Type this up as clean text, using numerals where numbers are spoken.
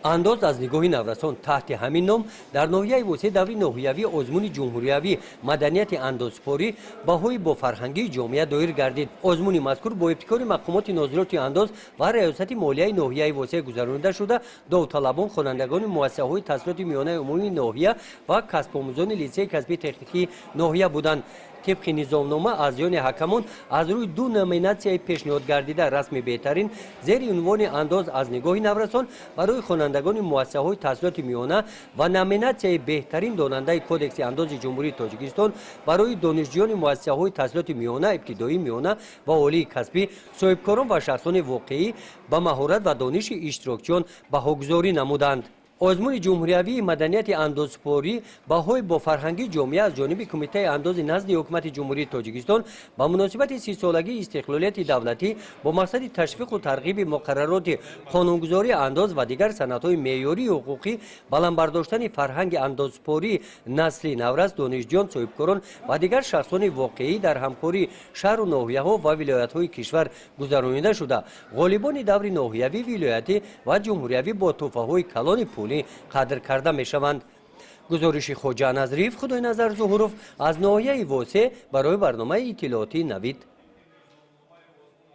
Андоз аз нигоҳи наврасон, таҳти ҳамин ном дар ноҳияи Восеъ даври ноҳиявии озмуни ҷумҳуриявӣ «Маданияти андозсупорӣ: баҳои бофарҳангии ҷомеа» доир гардид. Озмуни мазкур бо ибтикори мақомоти нозироти андоз ва раёсати молияи ноҳияи Восеъ гузаронида шуда, довталабон хонандагони муассисаҳои таҳсилоти миёнаи умумии ноҳия ва касбомӯзони литсеи касбии техникии ноҳия буданд. Тибқи низомнома, аъзоёни ҳакамон аз рӯи ду номинатсияи пешниҳодгардида расми беҳтарин зери унвони «Андоз аз нигоҳи наврасон» барои хонандагони муассисаҳои таҳсилоти миёна ва номинатсияи «Беҳтарин донандаи Кодекси андози Ҷумҳурии Тоҷикистон» барои донишҷӯёни муассисаҳои таҳсилоти миёна, ибтидоӣ, миёна ва олии касбӣ, соҳибкорон ва шахсони воқеӣ ба маҳорат ва дониши иштирокчиён баҳогузорӣ намуданд. Озмуни ҷумҳуриявии «Маданияти андозсупорӣ: баҳои бофарҳангии ҷомеа» аз ҷониби Кумитаи андози назди Ҳукумати Ҷумҳурии Тоҷикистон ба муносибати 30-солагии истиқлолияти давлатӣ бо мақсади ташвиқу тарғиби муқаррароти қонунгузории андоз ва дигар санадҳои меъёрии ҳуқуқӣ, баланд бардоштани фарҳанги андозсупории насли наврас, донишҷӯён, соҳибкорон ва дигар шахсони воқеӣ дар ҳамкории шаҳру ноҳияҳо ва вилоятҳои кишвар гузаронида шуда, ғолибони даври ноҳиявӣ, вилоятӣ ва ҷумҳуриявӣ бо тӯҳфаҳои калони пулӣ қадр карда мешаванд. Гузориши Хоҷа Назриев, Худойназар Зуҳуров аз ноҳияи Восеъ барои барномаи иттилоотии «Навид».